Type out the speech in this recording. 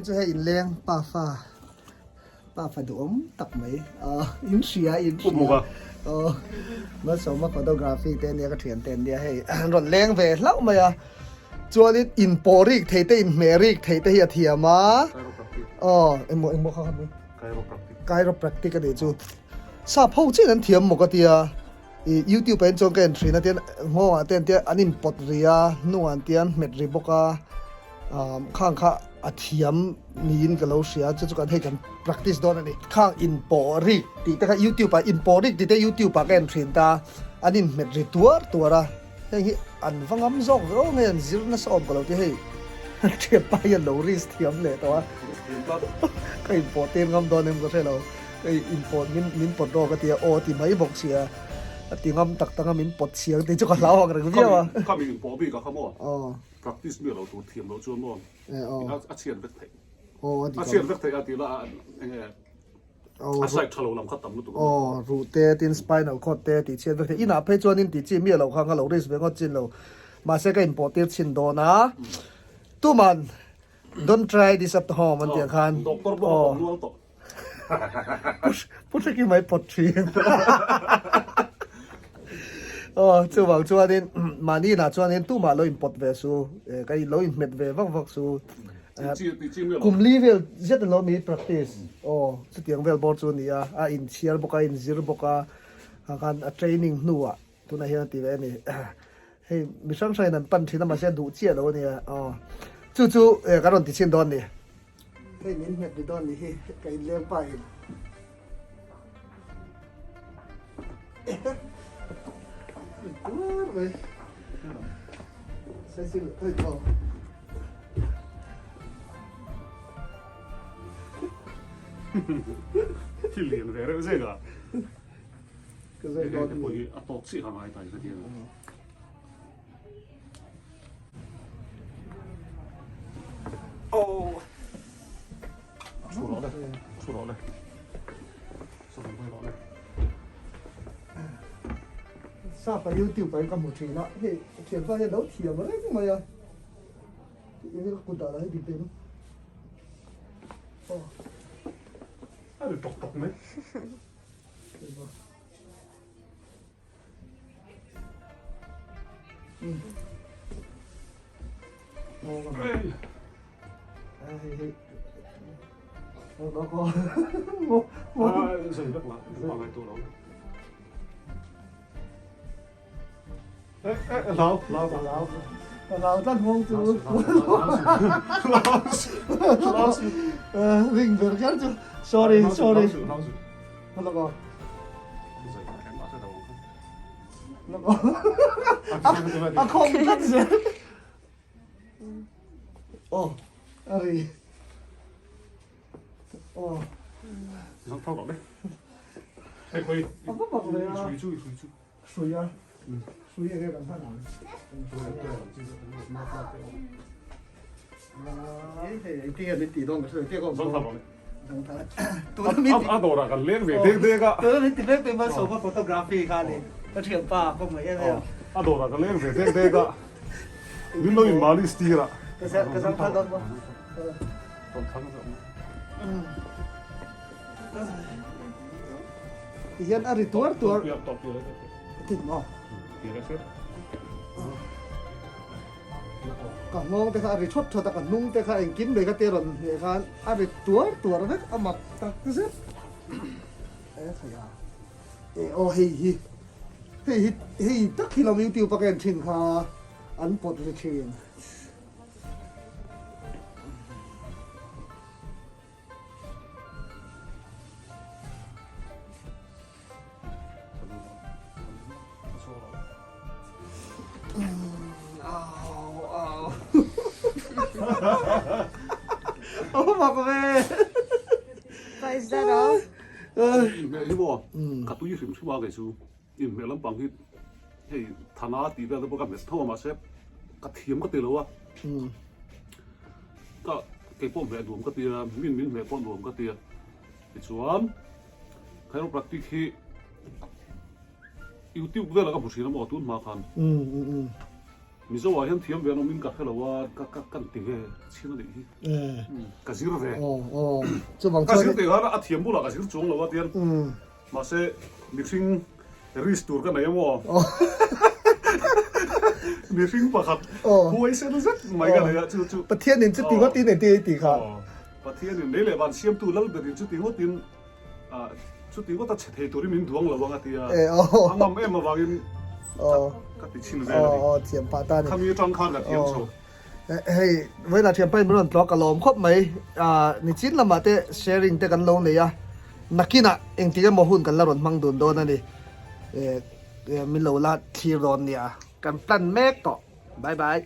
Vawiin chu hei inleng pafa pafa duhawm tak mai aw in hria in hria aw Malsawma photography te ania ka thian te ania hei an rawn leng ve hlauh mai a chuanin inpawh rik thei te inhmeh rik thei te hi a thiam a aw engmaw engmaw kha kha ni chiropractic a nih chu sap ho chiah in an thiam maw ka tia ih youtube ah hian chuan ka en thin a tian nghawngah te an tia an inpawt ri a hnungah an tia an hmet ri bawk a umm khang kha a thiam niin ka lo hria chu chu kan hei kan practice dawn a ni khang inpawh rik tih te kha youtube ah inpawh rik tih te youtube ah ka en thin ta an inhmet ri tuar tuar a heng hi an va ngam zawk ve aw nge an zir nasa awm ka lo ti hei thianpa hian lo risk thiam leh tawh a ka inpawh tir ngam dawn em ka hre lo. Hei inpawt min min pawt rawk a ti a, aw a ti mai bawk sia, a ti ngam tak tak a min pawt chiang tih chu ka hlau ang reng viau a. Ka mi inpawh bik a kha maw? Practice mi lo tur thiam loh chuan maw? A chhiat vek theih. A chhiat vek theih a ti la eng nge a side tha lo lam kha tam lutuk a maw? Aw ruh te tin spinal cord te tih chhiat vek theih. Inah phei chuan in tih chi miah loh kha ka lo risk ve ngawt chin lo. Mahse ka inpawh tir chhin dawn a. Tuman don't try this at home an tih ang khan. Doctor pawh a awm nual tawh. Pu Hreki mai pawt thin. Aw chuvang chuanin mahni inah chuanin tumah lo inpawt ve su, ka lo inhmet ve vak vak su. Kum li vel zet alo mi practice. Aw chutiang vel bawr chu a ni a, a inchhiar bawk a, a inzir bawk a, khan a training hnuah tunah hian a ti ve a ni. Hei mi hrang hrangin an pan thin a mahse a duh chiah lo a nia. Aw chu chu kan rawn ti chhin dawn a ni. Hei min hmet ni dawn ni hi ka inleng pa in. Tuar mai. Sai sil hei aw. Thil lian ve reuh zek a. Ka zai dawn ni. A tawk chiah ka ngai ta ka ti a. Oh. Thu rawh le, thu rawh le. Sawi mai rawh le. Sapa YouTube ah hian ka hmu thin a, hei thianpa hian lo thiam reng mai a. Eng ka kut dah lah hi dik em? Oh. A ri ṭawk ṭawk mai. Ring ber kher chu sorry sorry A khawm tlat zel. Aw, a ri. Aw. Zang thau rawh le. Hei khawi. A va bak ve a. Hrui chu, hrui chu. Hrui a. Hrui enge kan hman ang. Hei, engtin nge min tih dawn ka hre lo. Engtin nge ka awm Zang thau rawh le. A dawrah kan leng ve dek dek a. Tuna min ti vek vek Malsawma photography kha ni. Ka thianpa ka hmu em em. A dawrah kan leng ve dek dek a. Min lo in malis tir a. Ka zang thal dawn maw. Rawn thlang zawk. Ti hian a ri tuar tuar. Tin maw? Ka nghawng te kha a ri thawt thawt a, ka hnung te kha engkim mai kha te rawn hneh khan a ri tuar tuar vek a mak tak zet. E khai a, e aw hei hi, hei hi hei tak hi lo YouTube a ka en thin kha an pawt ri thin. What is that all? Inhmeh hi maw ka tui hrim hrim a kei chu inhmeh lampang hi hei thana tih vel te pawh ka hmet tho a mahse ka thiam ka ti lo a ka kei pawh hmeh nuam ka ti a min min hmeh pawh nuam ka ti a tichuan chiropractic hi youtube velah ka hmu thin a maw tun hma khan. Mizo ah hian thiam ve an awm in ka hre lo a, ka ka kan ti ve chhin a nih hi. Ka zir ve. Ka zir tih khan a thiam bulah ka zir chuang lo a tian mahse mihring risk tur ka nei a maw? Mihring pakhat huaisen zet mai ka nei a chu chu. Pathianin chuti ngawtin engtin a tih kha? Pathianin lei leh van siamtu lal berin chuti ngawtin Chuti ngawt a chhe thei turin min duang lo ang a ti a, a ngam em avangin ka ti chhin vel a ni. Thiam pah ta a ni. Khami atang khan ka thiam chho. Hei, vawiinah thianpa in min rawn tlawh a, ka lawm khawp mai. Nichin lamah te sharing te kan lo nei a, nakinah engtik emaw hun kan la rawn hmang dun dawn a ni. Min lo la thlir dawn nia. Kan plan mek tawh. Bye bye.